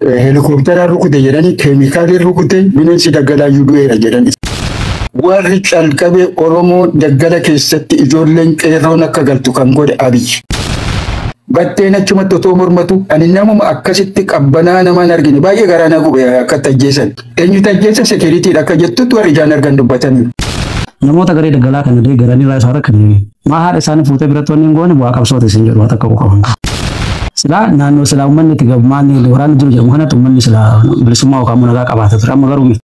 Heelikooptara rukute jedhanii, keemikaalii rukute, bineensi daggalaayyuu du'eera jedhanii. Warri calqabee Oromoo daggala keessatti ijoolleen qeerroon akka galtu kan godhe Abiyyi. Batteen achumatti otoo mormatu, ani namuma akkasitti qabbanaa namaan argine, baay'ee garaa na gube akka tajjeessan. Eenyu tajjeessa? Sekeeritiidha akka jettutti warri ijaan argan dubbataniiru. Namoota garee daggalaa kana deeggaranii irraa isaan rakkate. Maa haadha isaanii fuutee biratti wanni hin goone bu'aa qabsoota isin jedhu waan takka qaban. Silaa naannoo silaa uummanni itti gabmaan waraanni jiru jedhamu kanatti uummanni silaa bilisummaa yookaan immoo nagaa qabaata ture, amma garuu miti.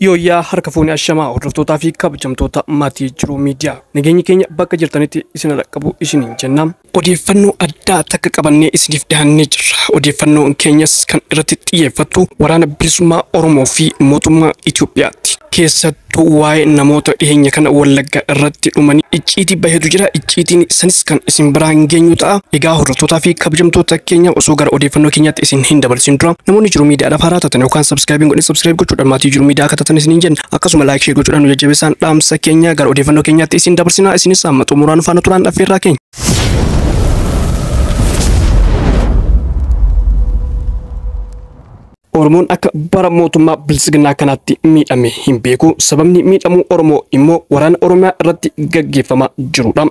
Yooyyaa, harka fuunee, ashamaa hordoftootaa fi kabajamtoota maatii Jiruu Miidiyaa. Nageenyi keenya bakka jirtanitti isin dhaqqabu isiniin jenna. Odeeffannoo addaa takka qabannee isiniif dhiyaannee jirra. Odeeffannoon keenyas kan irratti xiyyeeffattu waraana bilisummaa Oromoo fi mootummaa Itoophiyaatti. Keessattuu waa'ee namoota dhiyeenya kana Wallagga irratti dhumanii icciitii baheetu jira. Icciitiin sanis kan isin biraan geenyu ta'a. Egaa hordoftootaa fi kabajamtoota keenya, osoo gara odeeffannoo keenyaatti isin hin dabarsin dura, namoonni Jiruu Miidiyaadhaaf haaraa taatan yookaan subscribe hin godhin, subscribe gochuudhaan maatii Jiruu Miidiyaa akka taatan isiniin jenna. Akkasuma like, share gochuudhaan nu jajjabeessaan dhaamsa keenya. Gara odeeffannoo keenyaatti isin dabarsinaa, isinis amma xumuraan faana turaan affeerraa keenya. Oromoon akka bara mootummaa bilisiginnaa kanaatti miidhame hin beeku. Sababni miidhamuu Oromoo immoo waraana Oromiyaa irratti gaggeeffamaa jirudha.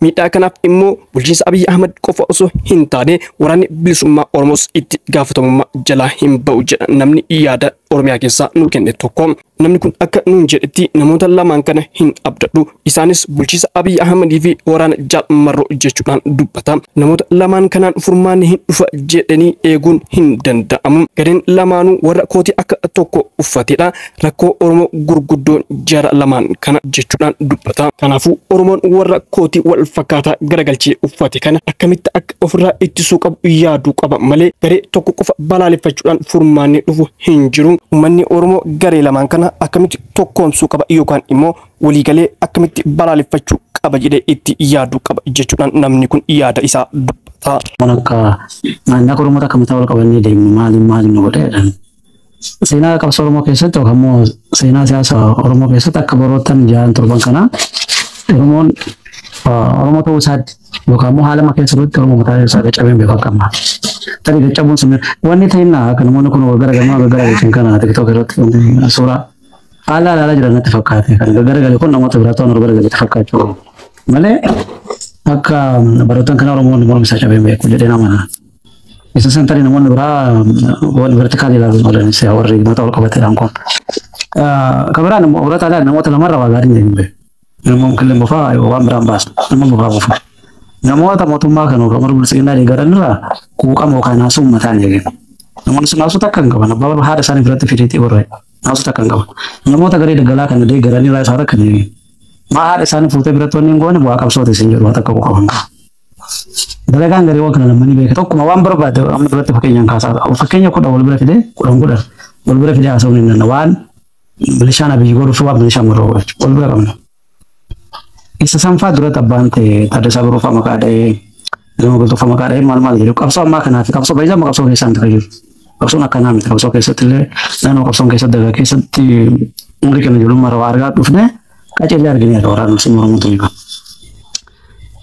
Miidhaa kanaaf immoo bulchiinsa Abiyyi Ahmad qofa osoo hin taane waraanni bilisummaa Oromoos itti gaafatamummaa jalaa hin ba'u jedha namni yaada Oromiyaa keessaa nu kenne tokko. Namni kun akka nuun jedhetti, namoota lamaan kana hin abdadhu. Isaanis bulchiinsa Abiyyi Ahmadii fi waraana Jaal Marroo jechuudhaan dubbata. Namoota lamaan kanaan furmaanni hin dhufa jedhanii eeguun hin danda'amu. Gareen lamaanuu warra kootii akka tokko uffatedha. Rakkoo Oromoo gurguddoon jara lamaan kana jechuudhaan dubbata. Kanaafuu Oromoon warra kootii wal fakkaataa garagalchee uffate kana akkamitti akka ofirraa ittisuu qabu yaaduu qaba malee garee tokko qofa balaaleffachuudhaan furmaanni dhufu hin jiru. Uummanni Oromoo garee lamaan kana akkamitti tokkoomsuu qaba yookaan immoo waliigalee akkamitti balaaleffachuu qaba jedhee itti yaaduu qaba jechuudhaan namni kun yaada isaa dubbata. Waan akka naannoo Oromoota akka mataa wal qabannee deemnu maaliin maaliin nu godhe jedhan. Seenaa qabsoo Oromoo keessatti yookaan immoo seenaa siyaasa Oromoo keessatti akka baroottan 6 7 kana Oromoon Oromoo ta'uu isaatti yookaan immoo haala keessa jirutti Oromoo mataa isaa caccabeen beeku akka ammaa. Tarii caccabuun sun wanni ta'inna akka namoonni kun wal garagalmaa wal garagalchan kana TikTok irratti suuraa haala ilaalaa jiran natti fakkaate, kan garagale kun namoota biraa ta'an wal garagaletti fakkaachuu malee akka barattoon kana Oromoon mormi isaa cabeen beeku jedhee nama. Isa san tarii namoonni biraa wal vertical ilaalu oolan warri mataa wal qabateedhaan kun. Kan biraan immoo horataa namoota lamarra waa gaarii hin beeku. Namoonni killee bofaa waan biraan baasu. Nama bofaa bofaa. Namoota mootummaa kan yookaan warra bilisiginnaa deeggaran irraa quuqama yookaan naasuu uummataa hin eegin. Namoonni sun naasuu takka hin qaban. Abbaa haadha isaanii biratti fideetii warra naasuu takka hin qaban. Namoota garee daggalaa kana deeggaran irraa isaan rakkate. Maa haadha isaanii fuutee biratti wanni hin goone bu'aa qabsoota isin jedhu waan takka qaban. Dalagaan gareewwan kana lamanii beeka tokkuma waan barbaade amma duratti fakkeenyaan kaasaa, fakkeenya 10 wal bira fidee, 10 10 wal bira fidee haasa'uun hin danda'u, waan milishaan Abiyyi godhuu fi waan milishaan Marroo godhu wal bira qabna. Isa sanfaa duratti abbaan ta'e Taaddasaa Birruu fa'aa maqaa dha'ee, Girma Bultoo fa'aa maqaa dha'ee, maal maal jedhu, qabsoo ammaa kanaa fi qabsoo baay'ee amma qabsoo keessaa miti kan jiru. Qabsoon akkanaa miti, qabsoo keessatti illee naannoo qabsoon keessatti dagaa keessatti umrii keenya ijoollummaa irraa waa argaa dhufne qaceellee argineerra waraana bilisummaa Oromoo ta'uu.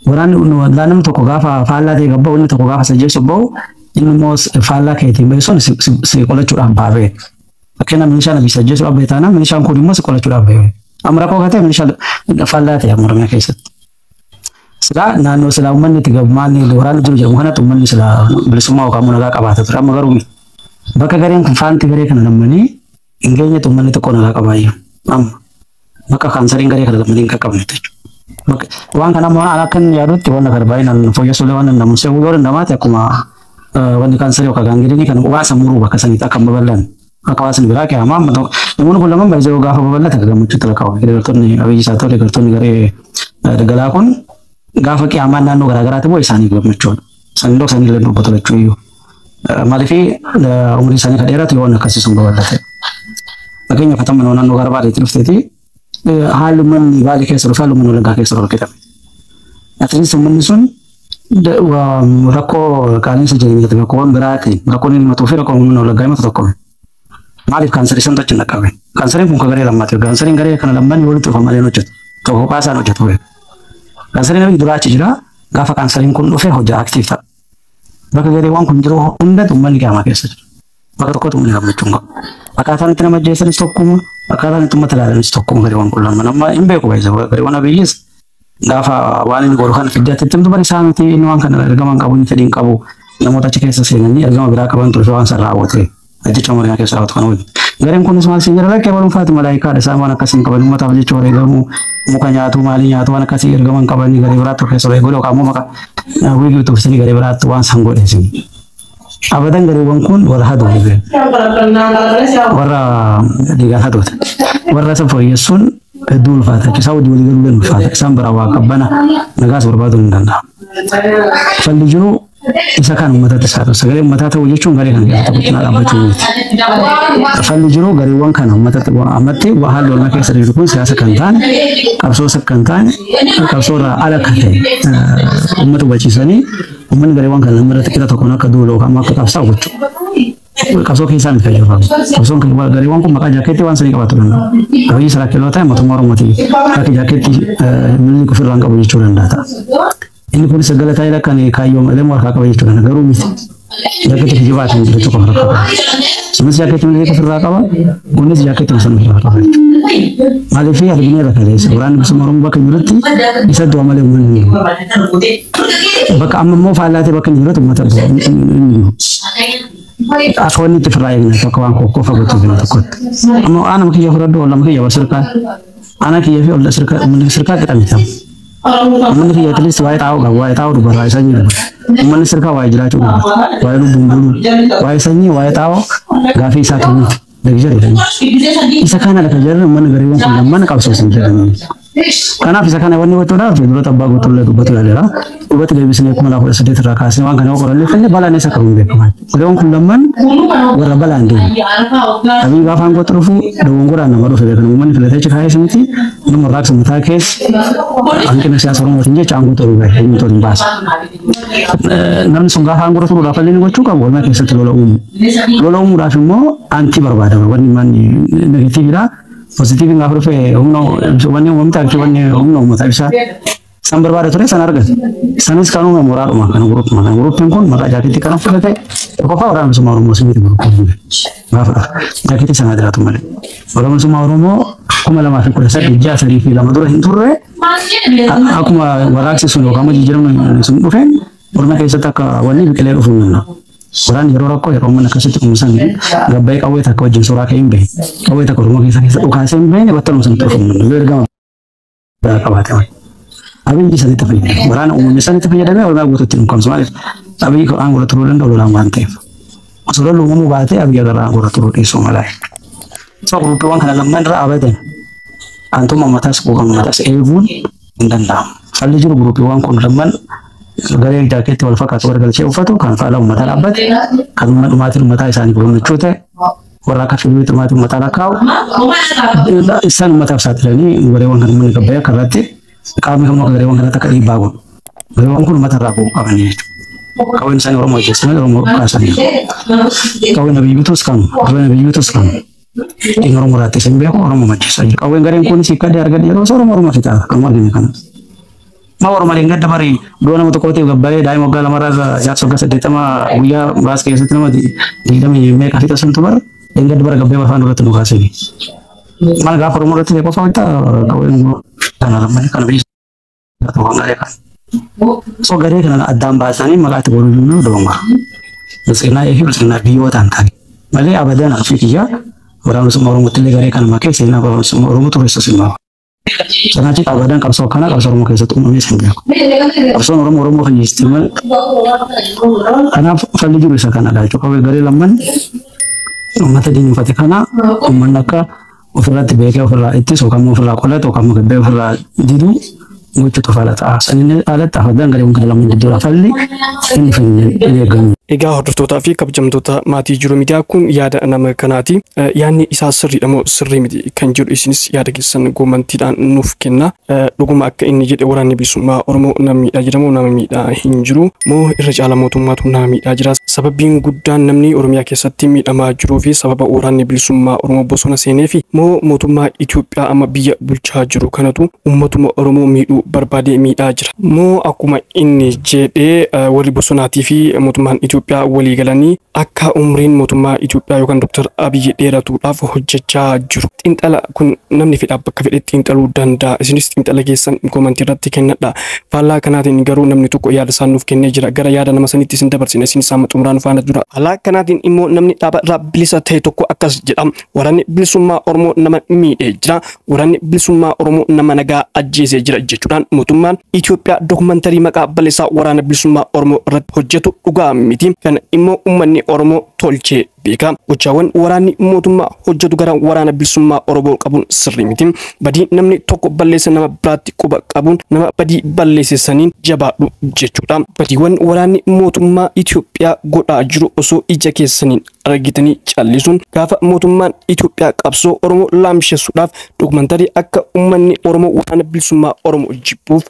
Waraanni namni tokko gaafa faallaa ta'e gabba'u, inni tokko gaafa sajjeessu bahu, inni immoo faallaa keetiin bahe sun si qolachuudhaaf baabee. Fakkeenyaaf milishaan Abiyyi sajjeessuudhaaf bahe taanaan, milishaan kun immoo si qolachuudhaaf bahe. Amma rakkoo kan ta'e milishaan faallaa ta'e amma Oromiyaa keessatti. Silaa naannoo silaa uummanni itti gabmaan waraanni jiru jedhamu kanatti uummanni silaa bilisummaa yookaan immoo nagaa qabaata ture, amma garuu miti. Bakka gareen kun faanti garee kana lammanii hin geenyetti uummanni xiqqoo nagaa qabaayyuu. Amma bakka kaansariin garee kana lammanii hin qaqqabne jechuudha. Waan kana ammoo akka inni yaadutti wanna kana baay'inaan fooyyessuulee waan danda'amu se'uu yoo danda'amaate, akkuma wanni kaansarii yookaan gaangiriinii kan waan san muruu bakka sanitti akka hin babal'anne akka hawaasni biraa qiyaamaa amma ta'u namoonni kun lamaan baay'ee gaafa babal'ate akka gammachuutti lakkaa'u. Deeggartoonni Abiyyi isaa ta'u deeggartoonni garee daggalaa kun gaafa qiyaamaan naannoo garaa garaatti bu'e isaaniif gammachuudha. Isaanii dhoksanii illee dubbatu lachuu iyyuu. Maaliif umrii isaanii kan dheeratu yoo akkasii sun babal'ate. Fakkeenyaaf amma naannoo gara Baaleetti dhufteeti, haalli uummanni Baalee keessa dhufe haalli uummanni Wallaggaa keessa dhufe hojjetame. At least uummanni sun rakkoo qaala'insa jireenyaati, rakkoowwan biraatiin rakkoon inni himatuu fi rakkoon uummanni Wallaggaa himatu tokko. Maaliif kaansarii santu achi hin dhaqqabe? Kaansariin kun kan garee lammaati. Kaansariin garee kana lamman walitti dhufan malee hin hojjetu. Tokko kophaa isaan hojjetu. Kaansariin Abiyyi duraa achi jira. Gaafa kaansariin kun dhufe hojii active ta'a. Bakka gareewwan kun jiru hundatti uummanni qaamaa keessa jira. Bakka tokkotti uummanni gammachuu hin qabu. Akkaataan itti nama ajjeesanis tokkuma, akkaataan itti uummata ilaalanis tokkuma gareewwan kun lamaan. Amma hin beeku baay'isa gareewwan Abiyyis gaafa waan inni godhu kana fidee atti himtu bari isaa miti inni waan kana ergama hin qabu inni fedhii hin qabu namoota achi keessa seenanii ergama biraa qaban ture waan san raawwate ajjecha Oromiyaa keessa raawwatu kana waliin. Gareen kunis maal siin jedha lakkee baruunfaati malaayikaadha isaan waan akkasii hin qaban uummataaf jecha wareegamuu muka nyaatu maalii nyaatu waan akkasii ergama hin qaban garee biraatti of keessa wareeguu yookaan immoo maqaa wiigii utuubsanii garee biraatti waan san godhe isin. Abadan gareewwan kun warra haduute warra dhiigaan haduute warra isa fooyyessuun hedduu ulfaata jechuudha. Isaan wajjin walii galuun ulfaata. Isaan biraa waa qabbana nagaas barbaaduu hin danda'amu. Falli jiru isa kan uummatatti isaa ta'u sagalee uummataa ta'uu jechuun garee kana keessatti tokko cinaa dhaabbachuu miti. Falli jiru gareewwan kana uummatatti ammatti haalli Oromiyaa keessa jiru kun siyaasa kan taane qabsoo kan taane qabsoo irraa ala kan ta'e uummata hubachiisanii uummanni gareewwan kana nama irratti qixa tokkoon akka duulu yookaan akka qabsaa'u gochuu. Qabsoo keessaa miti kan jiru. Qabsoon gareewwan kun maqaa jaakeettii waan sanii qabaatu danda'u. Abiyyi Saraakiloo ta'e mootummaa Oromooti. Akka jaakeettii milli ofirraa hin qabu jechuu danda'a ta'a. Inni kunis galataa jira kan kaayyoo malee harkaa qaba jechuu danda'a garuu miti. Jaakeettii kijibaatiin jiru tokko harkaa qaba. Sunis jaakeettii milli ofirraa qaba kunis jaakeettii sana ofirraa qaba jechuudha. Maaliif arginee irra kaleessa waraanni bilisummaa Oromoo bakka jirutti isa du'a malee uummanni hin jiru. Bakka amma immoo faallaatee bakka hin jirutti uummata hin jiru. Afoonni itti firraa eegna tokko waan kokkoo fagootti eegna tokkotti. Amma aanuma kiyya fudhadhu ollama kiyya wal sirkaa. Ana kiyya fi olla sirkaa uummanni sirkaa qixa miti. Uummanni kiyya atleast waa'ee xaa'oo qabu waa'ee xaa'oo dubbata waa'ee sanyii dubbata. Uummanni sirkaa waa'ee jiraachuu dubbata waa'ee lubbuun buluu waa'ee sanyii waa'ee xaa'oo gaafii isaa kennuuti. Lagjari isa kana lafa jarri uummanni gareewwan kun lamaan qabsoosan jedhanii. Kanaaf isa kana wanni gochuudhaaf duratti abbaa guutuullee dubbatu yaaleera. Dubbatti deebisnee 2018 irraa kaasnee waan kana qorannee finne balaan isa qabu hin beekamu. Gareewwan kun lamaan warra balaan deemu. Abiy gaafa aangootti dhufu dogongoraan nama dhufe beekan uummanni filatee achi kaa'ee miti nama raaksa mataa keessa hanqina siyaasa Oromootiin jecha aangootti ol bahe eenyutu ol hin baasa. Namni sun gaafa aangoo turuudhaaf illee gochuu qabu Oromiyaa keessatti lola uumu. Lola uumuudhaaf immoo anti barbaadama wanni manni negatiividha. Pozitiiviin gaafa dhufe humna wanni uumamte akki wanni humna uummata ibsaa. San barbaada ture san argate. Sanis kan uume mooraadhuma kan guruppuma kan guruppiin kun maqaa jaakeettii kan uffate tokkoffaa waraana bilisummaa Oromoo simiti guruppiin gaafa dhufe jaakeettii sanaa jiraatu malee. Waraana bilisummaa Oromoo 2018 ji'a 3 fi 2 dura hin turre akkuma waraaqsi sun yookaan jijjiiramni sun dhufe Oromiyaa keessatti akka wanni biqilee dhufuu hin danda'u. Waraanni yeroo rakkoo yeroo uummanni akkasitti kunuunsan gabbaa'ee qawwee takka wajjin suuraa ka'ee hin beekne. Qawwee takka Oromoo keessa keessa dhukaasee hin beekne battaluma sanatti dhufuu hin danda'u. Yoo ergama biraa qabaate malee. Abiyyi sanitti fayyadame. Waraana uumame sanitti fayyadamee Oromiyaa guutuutti dhuunfamsu. Maaliif Abiyyi aangoo irra turuu danda'u lolaan waan ta'eef. Osoo lolli uumamuu baatee Abiyyi agarra aangoo irra turuu dhiisuu mala. So guruppiiwwan kana lamaan irra abadan aantummaa uummataas quuqama uummataas eeguun hin danda'amu. Falli jiru guruppiiwwan kun lamaan garee jaakeetti wal fakkaatu gargalchee uffatu kan faala uummataa dhaabbate kan uummata dhumaatiin uummataa isaanii gammachuu ta'e warra akka fiilmii dhumaatiin uummataa lakkaa'u isaan uummataaf saaxilanii gareewwan kan uummanni gabbayee akka irratti qaamni kamuu akka gareewwan kanatti akka dhiibbaa godhu. Gareewwan kun uummata irraa bu'uu qabanii jechuudha. Qawween isaanii Oromoo ajjeessu malee Oromoo kaasanii. Qawween Abiyyi bituus kanu, qawween Abiyyi bituus kanu. Inni Oromoo irraa isin beeku Oromoo macheessaa jira. Qawween gareen kunis hiikkadee argadhe yeroo Oromoo Oromoo fixaa kanuma arginu kana. Ma Oromoo malee gadda barii du'a nama tokkootiif gabbaree daa'ima waggaa lamarraa jaarsa waggaa 80 guyyaa muraasa keessatti nama 20 meeqa fixa suntu bara gadda bara gabbee afaan duratti nu kaasanii. Maal gaafa Oromoo irratti qofa wanta qawween kana lamanii kana biyya tokko garee kana. So garee kana addaan baasanii maqaa itti godhuu jiru dogongora. Bilisiginaa A fi bilisiginaa B yoo ta'an taane malee abadan alfii kiyyaa waraana bilisummaa Oromootti illee garee kana makee seenaa waraana bilisummaa Oromoo tureessus hin bahu. Sanaa jecha abadan qabsoo akkanaa qabsoo Oromoo keessatti uumamee hin beeku. Qabsoon Oromoo Oromoo fayyisti malee. Kanaaf falli jiru isa kanadha jechuudha. Qawwee garee lamman uummata diinfate kana uummanni akka ofirratti beekee ofirraa ittisu yookaan ofirraa qolatu yookaan gabbee ofirraa didu gochuutu fala ta'a. Saniin alatti abadan gareewwan kana lamman gidduudha falli inni hin eegamu. Egaa hordoftootaa fi kabajamtoota maatii jiru miidiyaa kun yaada nama kanaati. Yaadni isaa sirriidha moo sirrii miti kan jedhu isinis yaada keessan goomantiidhaan nuuf kenna. Dhuguma akka inni jedhe waraanni bilisummaa Oromoo nama miidhaa jira moo nama miidhaa hin jiru moo irra caala mootummaatu nama miidhaa jira. Sababiin guddaan namni Oromiyaa keessatti miidhamaa jiruu fi sababa waraanni bilisummaa Oromoo bosona seenee fi moo mootummaa Itoophiyaa amma biyya bulchaa jiru kanatu uummatuma Oromoo miidhuu barbaadee miidhaa jira. Moo akkuma inni jedhee warri bosonaatii fi mootummaan Itoophiyaa walii galanii akka umriin mootummaa Itoophiyaa yookaan Dr. Abiyyi dheeratuudhaaf hojjechaa jiru. Xiinxala kun namni fedhaaf bakka fedhetti xiinxaluu danda'a. Isinis xiinxala keessan koomantii irratti kennadha. Faallaa kanaatiin garuu namni tokko yaada isaan nuuf kennee jira. Gara yaada nama sanitti isin dabarsina. Isin isaan xumuraan faana dura. Haala kanaatiin immoo namni dhaaba irraa bilisa ta'e tokko akkas jedha. Waraanni bilisummaa Oromoo nama miidhee jira. Waraanni bilisummaa Oromoo nama nagaa ajjeesee jira jechuudhaan mootummaan Itoophiyaa dookumantarii maqaa balleessaa waraana bilisummaa Oromoo irratti hojjetu dhugaa miti. Kana immoo uummanni Oromoo tolchee beeka. Gochaawwan waraanni mootummaa hojjetu gara waraana bilisummaa Oromoo qabuun sirrii miti. Badii namni tokko balleessa nama biraatti quba qabuun nama badii balleesse saniin jabaadhu jechuudha. Badiiwwan waraanni mootummaa Itoophiyaa godhaa jiru osoo ija keessaniin argitanii callisuun gaafa mootummaan Itoophiyaa qabsoo Oromoo laamsheessuudhaaf dookumantarii akka uummanni Oromoo waraana bilisummaa Oromoo jibbuuf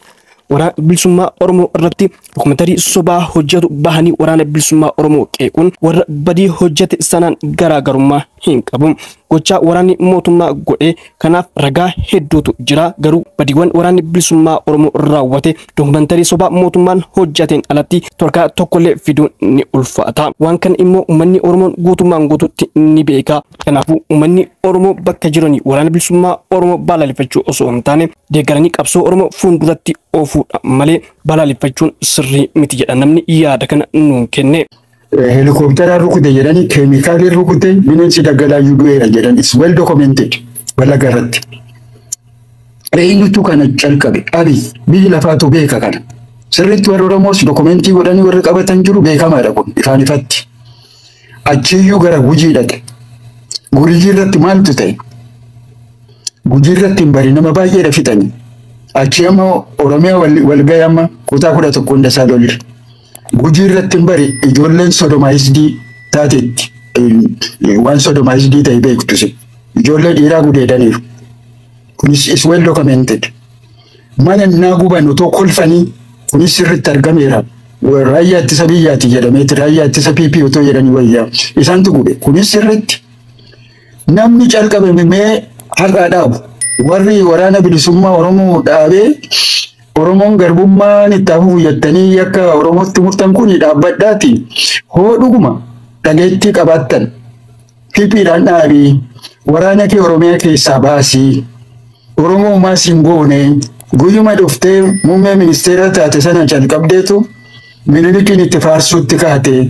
waraana bilisummaa Oromoo irratti dookumantarii sobaa hojjetu bahanii waraana bilisummaa Oromoo qeequun warra badii hojjete sanaan garaagarummaa hin qabu. Gochaa waraanni mootummaa godhe kanaaf ragaa hedduutu jira. Garuu badiiwwan waraanni bilisummaa Oromoo raawwate dookumantarii sobaa mootummaan hojjeteen alatti torkaa tokkollee fiduun ni ulfaata. Waan kana immoo uummanni Oromoon guutummaan guututti ni beeka. Kanaafuu uummanni Oromoo bakka jiranii waraana bilisummaa Oromoo balaaleffachuu osoo hin taane deeggaranii qabsoo Oromoo fuulduratti oofuudha malee balaaleffachuun sirrii miti jedha namni yaada kana nuun kenne. Helikooптara rukute jedhanii, keemikaalii rukute, bineensi daggalaayyuu du'eera jedhan, is well documented Wallagga irratti. Eenyutu kana calqabe? Abiy. Biyyi lafaatu beeka kana. Sirriitti warri Oromoos dokumentii godhanii warri qabatan jiru, beekamaadha kun ifaan ifatti. Achiyyuu gara Gujii dhaqe. Gujii irratti maaltu ta'e? Gujii irratti hin bari nama baay'eedha fixanii. Achi amma Oromiyaa wal ga'e, amma kutaa 11 hunda isaa lolli. Gujii irratti hin bari ijoolleen sodomized taateetti. Waan sodomized ta'e beektu si. Ijoollee dhiiraa gudeedaniiru. Kunis is well documented. Mana innaa guban otoo kolfanii, kunis sirriitti argameera. Raayyaa ittisa biyyaati jedhameeti, raayyaa ittisa PP otoo jedhanii wayyaa. Isaantu gube. Kunis sirriitti. Namni calqabe mee har'aa dhaabu. Warri waraana bilisummaa Oromoo dhaabee Oromoon garbummaan itti hafuuf jettanii yakka Oromootti murtan kun dhaabbadhaati. Hoo dhuguma dhageettii qabaattan PPdhaan dhaabii, waraana kee Oromiyaa keessaa baasii, Oromoo maas hin goone. Guyyuma dhuftee muummee ministeera taate sana calqabdeetu Minilikiin itti faarsuutti kaate.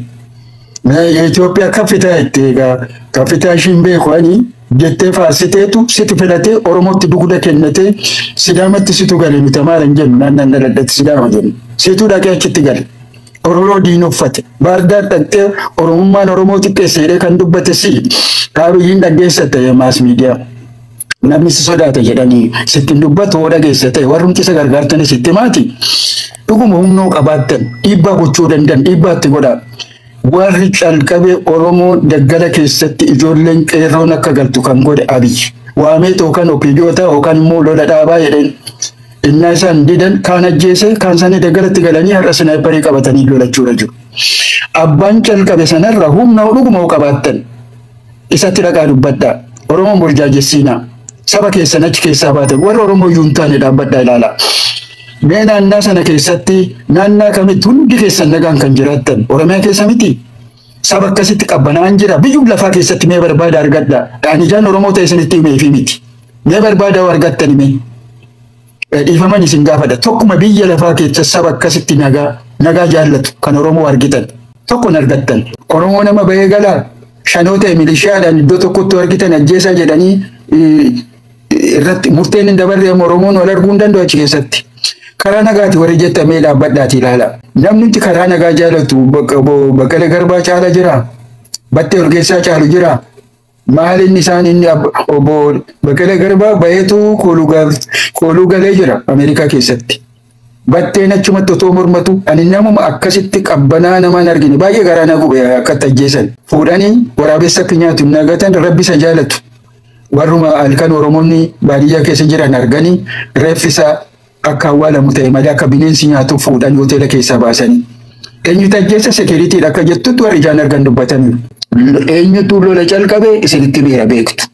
Itoophiyaa kaffitaa itti egaa kaffitaa ishiin beeku ani jettee faarsiteetu situ filatee Oromootti dugda kennatee Sidaamatti situ gale. Nuti Amaara hin jennu, naannaan dhaladhatti Sidaama jennu. Situ dhaqee achitti gale. Oromoo diinoffate. Baardaar dhaqxee Oromummaan Oromoo xiqqeesse jedhee kan dubbate si. Abiyyiin dhaggeessatte mass media. Namni si sodaata jedhanii sitti hin dubbatu hoo dhageessa ta'e, warrumti isa gargaartanis itti maati. Dhuguma humnoo qabaattan dhiibbaa gochuu danda'an dhiibbaa itti godhaa. Warri calqabe Oromoo daggala keessatti ijoolleen qeerroon akka galtu kan godhe Abiyyi. Waamee yookaan OPDOta yookaan immoo lola dhaabaa jedheen. Innaa isaan didan kaan ajjeese, kaan isaanii daggalatti galanii har'a sniperii qabatanii lolachuudha jiru. Abbaan calqabe sanarra humna dhuguma qabaattan isatti dhaqaa dubbadhaa. Oromoon burjaajessiinaa. Saba keessan achi keessaa baatan warra Oromoo iyyuu hin taane dhaabbadhaa ilaalaa. Mee naannaa sana keessatti naannaa kamitti hundi keessan nagaan kan jiraattan Oromiyaa keessa miti? Saba akkasitti qabbanaa'an jira. Biyyum lafaa keessatti mee barbaada argadhaa. Ani ijaan Oromoo ta'e isinitti himeefi miti. Mee barbaada argattan mee. Dhiifaman isin gaafadha. Tokkuma biyya lafaa keessa saba akkasitti nagaa nagaa jaallatu kan Oromoo argitan tokko hin argattan. Oromoo nama bahee galaa shanoo ta'e milishaadhaan iddoo tokkotti argitan ajjeesaa jedhanii irratti murteen hin dabarre, amma Oromoon wal arguu hin danda'u achi keessatti. Karaa nagaati warri jettamee dhaabbadhaati ilaala. Namni karaa nagaa jaalatu Baqqalee Garbaa caala jira. Battee Urgeessaa caalu jira. Maal inni isaan inni obbo Baqqalee Garbaa baheetu kooluu galee jira Ameerikaa keessatti. Batteen achumatti otoo mormatu, ani namuma akkasitti qabbanaa namaan argine, baay'ee garaa na gube akkatti ajjeesan. Fuudhanii waraabessa akka nyaatu hin nagatan, rabbi isa jaalatu. Warruma halkan Oromoonni baadiyyaa keessa jiran arganii reeffi isaa akka awwaalamu ta'e malee akka bineensi nyaatu fuudhan hoteela keessaa baasanii. Eenyutu ajjeessa? Securitydha akka jettutti warri ijaan argan dubbataniiru. Eenyutu lola calqabe isinitti beera beektu.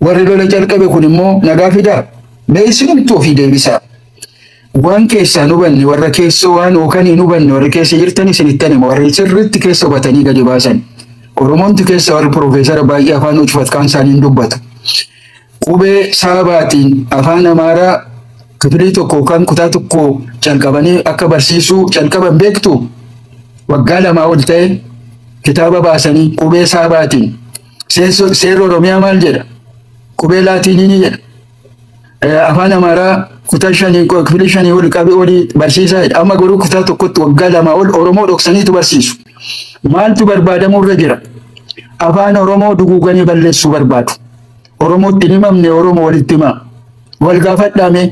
Warri lola calqabe kun immoo nagaa fidaa. Mee isinumtu ofii deebisaa. Waan keessaa hin hubanne, warra keessoo waan yookaan hin hubanne, warra keessa jirtan isinittan hima, warra sirriitti keessa hubatanii gadi baasan. Oromoonti keessa warri piroofeesara baay'ee afaan hojifat kaan isaanii hin dubbatu. Qubee saabaatiin afaan Amaaraa kifilii tokko yookaan kutaa tokko calqabanii akka barsiisuu calqaban beektu, waggaa 2 ol ta'e kitaaba baasanii qubee saabaatiin. Seerri Oromiyaa maal jedha? Qubee Laatiinii ni jedha. Afaan Amaaraa kutaa 5, kifilii 5 ol qabee olii barsiisaa jedha. Amma garuu kutaa tokkotti waggaa 2 ol Oromoo dhoksaniitu barsiisu. Maaltu barbaadamuu irra jira? Afaan Oromoo duguuganii balleessuu barbaadu. Oromootti hin himamne, Oromoo walitti himaa. Wal gaafadhaame,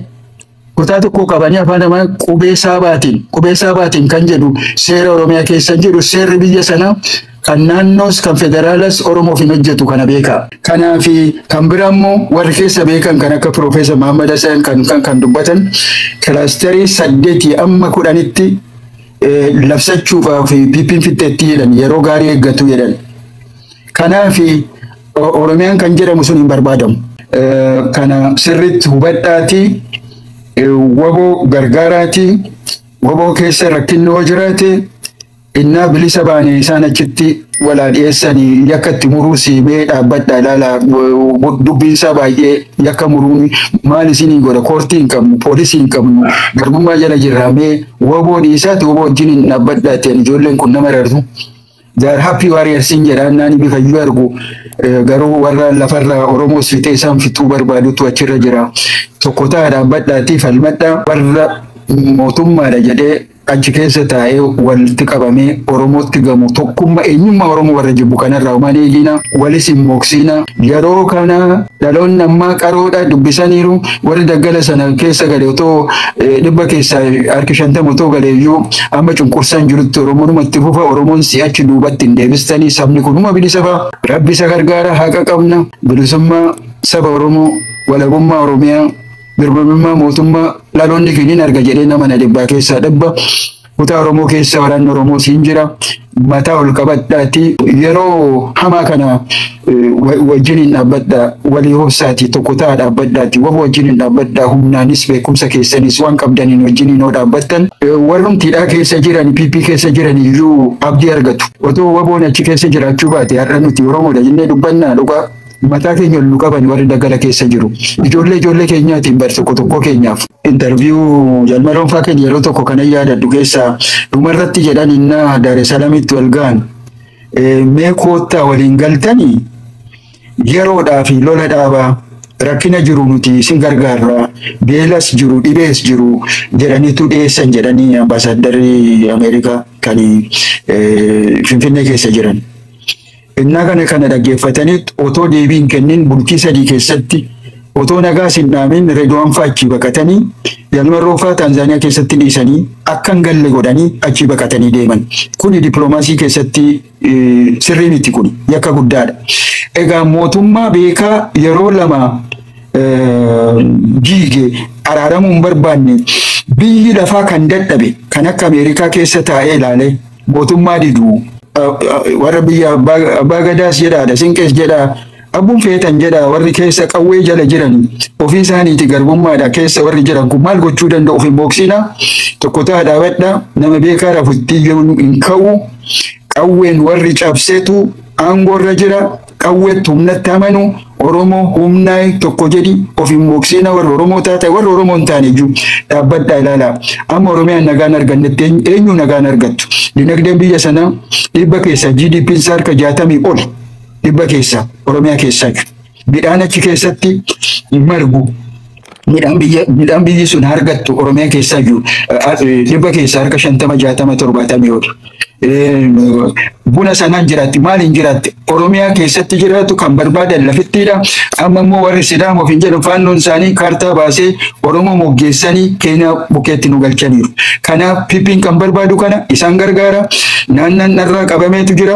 kutaa tokko qabanii afaan Amaaraa qubee saabaatiin, qubee saabaatiin kan jedhu seera Oromiyaa keessa jiru, seerri biyya sanaa kan naannoos kan federaalas Oromoof hin hojjetu, kana beekaa. Kanaaf kan biraa immoo warri keessa beekan kan akka Piroofeesar Mahammad Hassan kan dubbatan cluster 8 amma 10tti labsachuudhaaf PP'n fixxeetti jedhan, yeroo gaarii eeggatu jedhan. Kanaaf Oromiyaan kan jedhamu sun hin barbaadamu. Kana sirriitti hubadhaatii WBO gargaaraatii, WBO keessa rakkinni yoo jiraate innaa bilisa baane isaan achitti walaa dhiyeessanii yakka itti muruu siimee dhaabbadha ilaalaa. Dubbiinsaa baay'ee yakka muruun maal isinii godha? Koortii hin qabnu, poolisii hin qabnu, garbummaa jala jirra. Mee WBO dhiisaati WBO wajjin hin dhaabbadha ta'an. Ijoolleen kun nama rartu. They are happy warriors hin jedhaan naani bifayyuu argu, garuu warra lafarra Oromoos fixee isaan fixuu barbaadutu achirra jira. Tokko ta'a, dhaabbadhaatii falmadhaa. Warra mootummaadha jedhee achi keessa taa'ee walitti qabamee Oromootti gamu, tokkummaa eenyummaa Oromoo warra jibbu kanarraa homaan eegina, walis hin mooksina. Yeroo kana dhaloonni ammaa qaroodha, dubbisaniiru. Warri daggala sana keessa gale otoo 50% otoo gale iyyuu amma cunqursaan jirutti Oromoonumatti fufa. Oromoon si'achi duubatti hin deebistanii, sabni kunuma bilisa fa'a. Rabbi isa gargaara, haqa qabna. Bilisummaa saba Oromoo, walabummaa Oromiyaa, birmadummaa mootummaa dhaloonni kiniin arga jedhee nama na 100% kutaa Oromoo keessa waraanni Oromoo siin jira. Mataa ol qabadhaati yeroo hamaa kana wajjin hin dhaabbadha, walii hobsaati, tokko ta'a, dhaabbadhaati WBO wajjin hin dhaabbadha. Humnaanis beekumsa keessanis waan qabdaniin wajjin hin dhaabbattan, warrumtiidhaa keessa jiran, PP keessa jiran iyyuu abdii argatu. Otoo WBOn achi keessa jiraachuu baate har'a nuti Oromoodha jennee dubbannaa? Dhugaa mataa keenya ol nu qaban warri daggala keessa jiru. Ijoollee ijoollee keenyaatiin bar tokko tokko keenyaaf. Interview Jalmaroon faa keenya yeroo tokko kana yaadadhu keessaa dhumarratti jedhan, innaa Daar es Salaamitti wal ga'an, mee koottaa waliin galtanii yeroodhaa fi lola dhaabaa, rakkina jiru nuti isin gargaarra, beelas jiru, dhibees jiru jedhaniitu dhiyeessan jedhanii ambaasaaddarri Ameerikaa kan Finfinnee keessa jiran. Innaa kana dhaggeeffatanii otoo deebii hin kennin bultii 3 keessatti otoo nagaas hin dhaamin Reedwaan fa'aa achii baqatanii, Jalmarroo fa'aa Taanzaaniyaa keessatti dhiisanii akka hin galle godhanii achii baqatanii deeman. Kuni dippiloomaasii keessatti sirrii miti, kun yakka guddaadha. Egaa mootummaa beekaa yeroo 2 jiige araaramuu hin barbaanne, biyyi lafaa kan dadhabe kan akka Ameerikaa keessa taa'ee ilaalee mootummaa didu, warra biyya abbaa gadaas jedhaadha, sinqees jedhaa, abbuun feetan jedha, warri keessa qawwee jala jiran ofii isaaniiti garbummaadha keessa warri jiran kun maal gochuu danda'u? Of hin booksina, tokko ta'a, dhaabadha. Nama beekaa rafutti hin ka'u. Qawween warri cabseetu aangoorra jira. Qawweetti humnatti amanu. Oromoo humnaa tokko jedhi, of hin booksina. Warri Oromoo taate, warri Oromoo hin taane iyyuu dhaabbadhaa ilaalaa. Amma Oromiyaan nagaan argannetti eenyu nagaan argattu? Dinagdeen biyya sanaa 100% GDP isaa harka 60 ol 100% Oromiyaa keessaa. Midhaan achi keessatti margu, midhaan biyyi sun argattu Oromiyaa keessaa jiru 50% 60, 70 ol. Buna sanaan jiraatti, maaliin jiraatti? Oromiyaa keessatti jiraatu kan barbaadan lafittiidha. Amma immoo warri Sidaamoo fi jedhu faannoon isaanii kaartaa baasee Oromoo moggeessanii Keeniyaa bukkeetti nu galchaniiru. Kanaaf PP'n kan barbaadu kana isaan gargaara. Naannoon irraa qabameetu jira.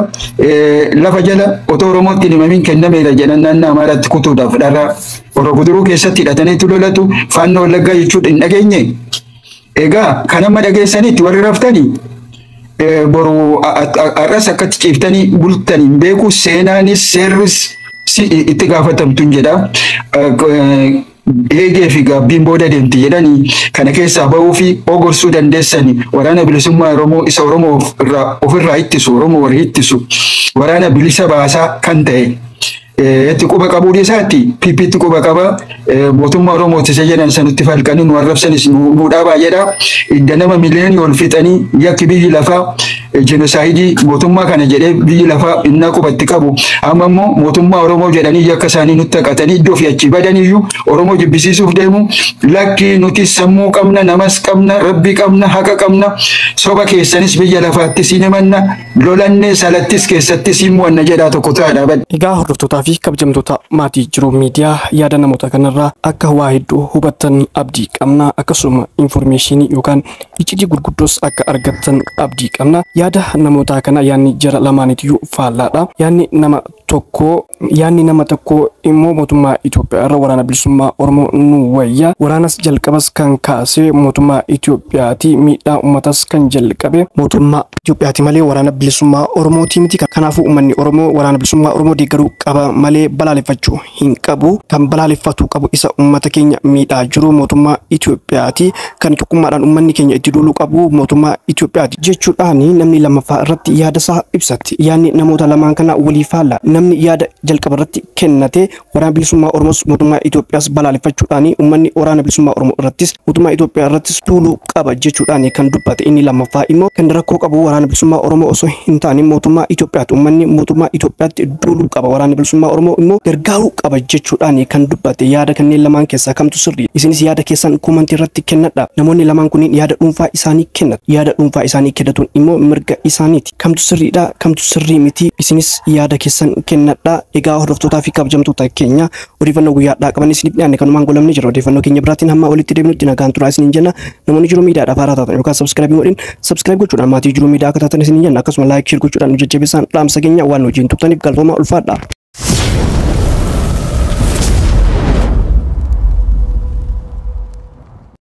Lafa jala otoo Oromootti hin himamin kennameera jedhan, naannoo Amaaraatti kutuudhaaf dharraa. Oromoo Guduruu keessatti hidhataniitu lolatu. Faannoo Wallaggaa jechuudha hin dhageenye. Egaa kan amma dhageessanitti warri raftanii boru har'as akkatti ciiftanii bultanii hin beeku, seenaanis seerris itti gaafatamtu hin jedha. Eegee fi gaabbiin booda deemti jedhanii kana keessaa bahuu fi ogorsuu dandeessani waraana bilisummaa Oromoo isa Oromoo ofirraa ittisu, Oromoo warri ittisu, waraana bilisa baasaa kan ta'e itti quba qabuu dhiisaatti PPtti quba qaba. Mootummaa Oromooti isa jedhan sanutti falqanii nu arrabsanis nu dhaabaa jedha. Idda nama miliyoonii ol fixanii yakki biyyi lafaa jenosaayidii mootummaa kana jedhee biyyi lafaa innaa qubatti qabu. Amma immoo mootummaa Oromoo jedhanii yakka isaanii nutti haqatanii iddoo fi achi badaniyyuu Oromoo jibbisiisuuf deemu. Lakki, nuti sammuu qabna, namas qabna, rabbii qabna, haqa qabna. Soba keessanis biyya lafaattis hin himanna, lolannee salattis keessattis hin mo'anna jedhaa, tokko ta'aa dhaabadha. Egaa hordoftootaa fi kabajamtoota maatii Jiruu Miidiyaa, yaada namoota kanarraa akka waa hedduu hubattan abdii qabna. Akkasuma infoormeeshinii yookaan iccitii gurguddoos akka argattan abdii qabna. Yaada namoota kana, yaadni jara lamaaniitiyyuu faallaadha. Yaadni nama tokkoo immoo mootummaa Itoophiyaa irra waraana bilisummaa Oromoo nu wayya. Waraanas jalqabas kan kaase mootummaa Itoophiyaati. Miidhaa uummatas kan jalqabe mootummaa Itoophiyaati malee waraana bilisummaa Oromooti miti. Kanaafuu uummanni Oromoo waraana bilisummaa Oromoo deeggaruu qaba malee balaaleffachuu hin qabu. Kan balaaleffatu qabu isa uummata keenya miidhaa jiru mootummaa Itoophiyaati. Kan tokkummaadhaan uummanni keenya itti duuluu qabu mootummaa Itoophiyaati jechuudhaan namni lammaffaa irratti yaada isaa ibsatti. Yaadni namoota lamaan kana walii faalla. Namni yaada jalqaba irratti kennate waraana bilisummaa Oromoos mootummaa Itoophiyaas balaaleffachuudhaan uummanni waraana bilisummaa Oromoo irrattis mootummaa Itoophiyaa irrattis duuluu qaba jechuudhaan kan dubbate. Inni lammaffaa immoo kan rakkoo qabu waraana bilisummaa Oromoo osoo hin taane mootummaa Itoophiyaati. Uummanni mootummaa Itoophiyaatti duuluu qaba, waraana bilisummaa Oromoo immoo gargaaruu qaba jechuudhaan kan dubbate. Yaada kanneen lamaan keessaa kamtu sirrii? Isinis yaada keessan koomantii irratti kennadha. Namoonni lamaan kunniin yaada dhuunfaa isaanii kennatu. Yaada dhuunfaa isaanii kennatuun immoo mirga isaaniiti. Kamtu sirriidha? Kamtu sirrii miti? Isinis yaada keessan kennadha. Egaa hordoftootaa fi kabajamtoota keenya, odeeffannoo guyyaadhaa qaban isiniif dhiyaanne kanumaan golamni jira. Odeeffannoo keenya biraatiin hamma walitti deebinutti nagaan turaa isiniin jenna. Namoonni Jiruu Miidiyaadhaaf haaraa taatan yookaan subscribe godhin, subscribe gochuudhaan maatii Jiruu Miidiyaa akka taatan isiniin jenna. Akkasuma like, share gochuudhaan nu jajjabeessaan dhaamsa keenya. Waan hojiin turtaniif galatooma, ulfaadha.